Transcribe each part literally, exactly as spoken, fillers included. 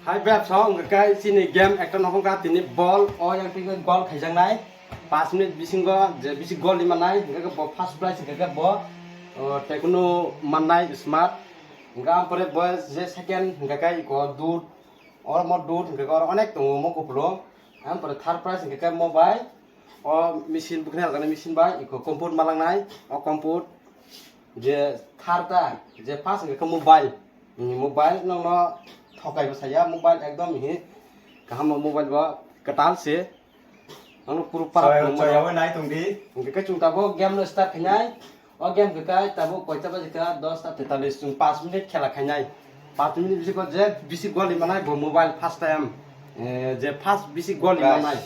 Hai beb, so hwnkhe kai chini game ekta nokhong kha tini ball o yang twi goal khaijaknai. Paanch minute bisingo je bisi goal ni mannai, hwnkhe bo first prize hwnkhe bo, o, Tecno mannai smart. Hwnkhe ampore bo je second hwnkhe kai iko dud, oro mo dud hwnkhe oro onek tongo mo kupulung. Ampore third prize hwnkhe kai mobile. O machine bukhnai rwjaknai machine bai iko compot malangnai, o compot je third ta, je first hwnkhe khe mobile. Ni mobile nokno thokai bo saya, mobile ekdom hi kaham mobile bo kwtal se. Nokno puro para Soyo, phunukmano. Soyo nai tongdi. Hwnkhe khe chwng tabuk game no start khainai. O game khe kai tabuk koita baje kha, dos ta tetalis, chwng paanch minute khela khainai. Paanch minute bisi ko je bisi goal ni manai bo mobile first time. Eh, je first bisi goal ni Guys, manai.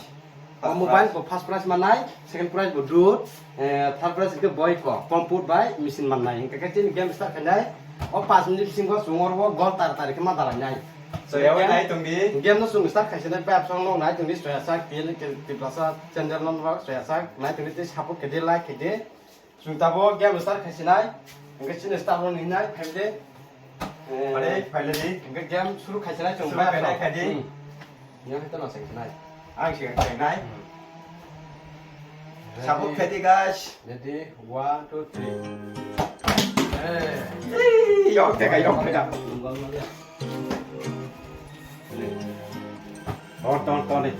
O first mobile prize. Bo first prize manai, second prize bo dud, eh, third prize khe boi ko, compot bai machine manai. Hwnkhe khe chini game start khainai. O paanch minute bisingo chwng oro goal tar tar khe ma dalai nai. So, yawi nai tongdi. Game no chwng start khaisinai, bai absong no nai tongdi, soya sak, tin, tin, tin, plasa, channel no rok, soya sak, nai tongdi, tei support khe di, like khe di. Chwng tabuk game start khaisinai. Hwnkhe chini start rok hinai, phaidi. Eh, Phaidi, phaidi. Hwnkhe game suru khaisinai chwng Suru bai khainai, rok. Khaidi. Hmm. Yang hita no sengsinai. Ang sengsinai. Hmm. Sabuk khaidi, guys. Ready, one, two, three. Eh. Ih, yok teka, yok teka. Ton, ton, ton, eh.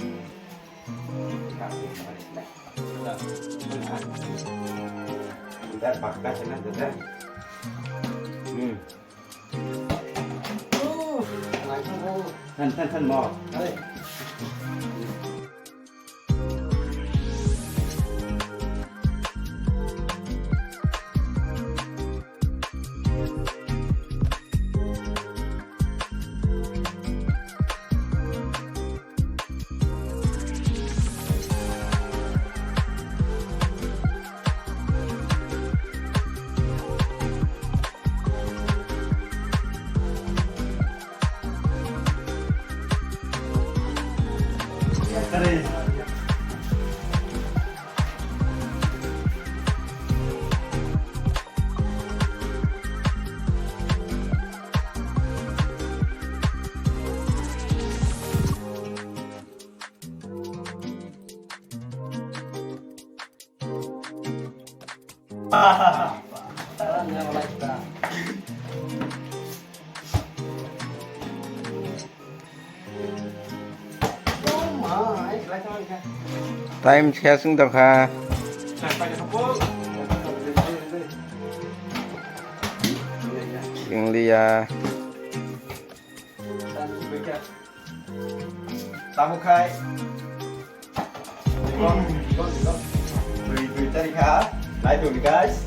Bentar, pakta sana, bentar. Hmm. Than, than, than, mo. Time sia sung tongkha. Ingliya. Tabuk khai. Dui, dui tarikh ha. Nai tongdi, guys.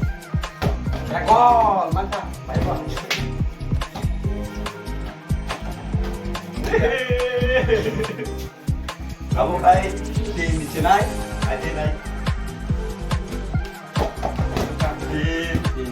Ekol, mantap. Baik, Bang. Tabuk khai. Tin, di chinai. Ai, tin, nai. Tin. Tin.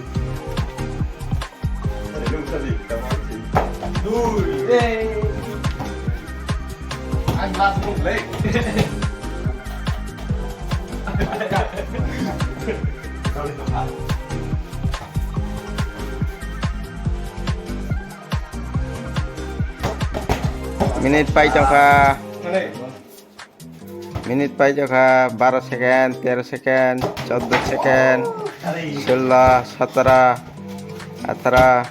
Minute pai tongkha. Minute pai tongkha, baro second, tero second, choddo second, sullo, sotoro, ataro.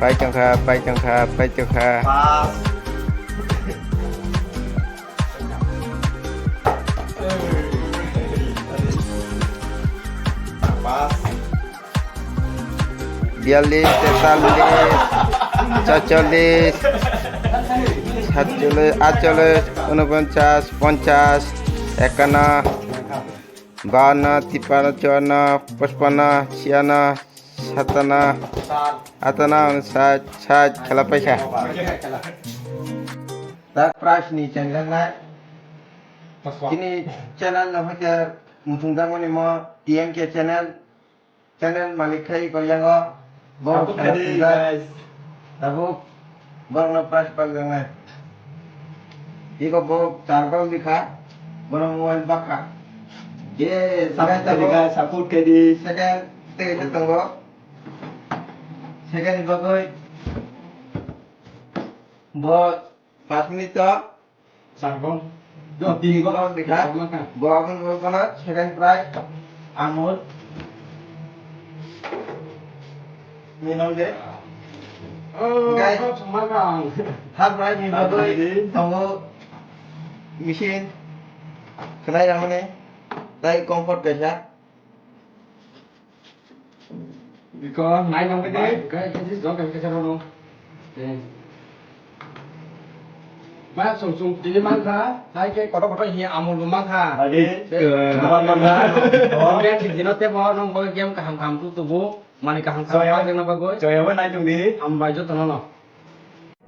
Pai tongkha, pai tongkha, pai tongkha. Biyallis, tetallis, chachollis, satchollis, atchollis, unoponchas, ponchas, ekkanno, bawanno, tippanno, chuwanno, pochpanno, chiyanno, satanno, atanno, unsat, sat, khela paikha. Tak prize ni chengjaknai. Chini channel no hwnkhe muchungjakmani mo T M K channel. Channel malik khai ko yango. Bo Tabuk khaidi, guys. Tabuk borokno prize pakjaknai. Iko bo chargal dikha. Bono mobile bakha. Yes, Support second khe di, tongo. Guys, support khe di. Second, second tongo. Second ni bagwi bo paanch minute to. Sarbo. Do, tini go. Bo, bo, bo, bo, second prize. Amul. Minong de. Oh, guys. Third prize ni bagwi tongo machine. Khwnai ramani. Tai comfort kaisa. Biko, nai nang bai de. Kai, kai, jis jok, kai, kai, kai, no. Eh. Ba, sung, sung, tini mankha, hai ke kotor kotor hi Amul bo mankha. Adi, eh, eh, kabar mankha. Game sing dino tebo, nong bo game kaham kaham tu tubu, mani kaham kaham joya, pa jengna bagwi. Joya bo nai tong di. Hambai joto no no.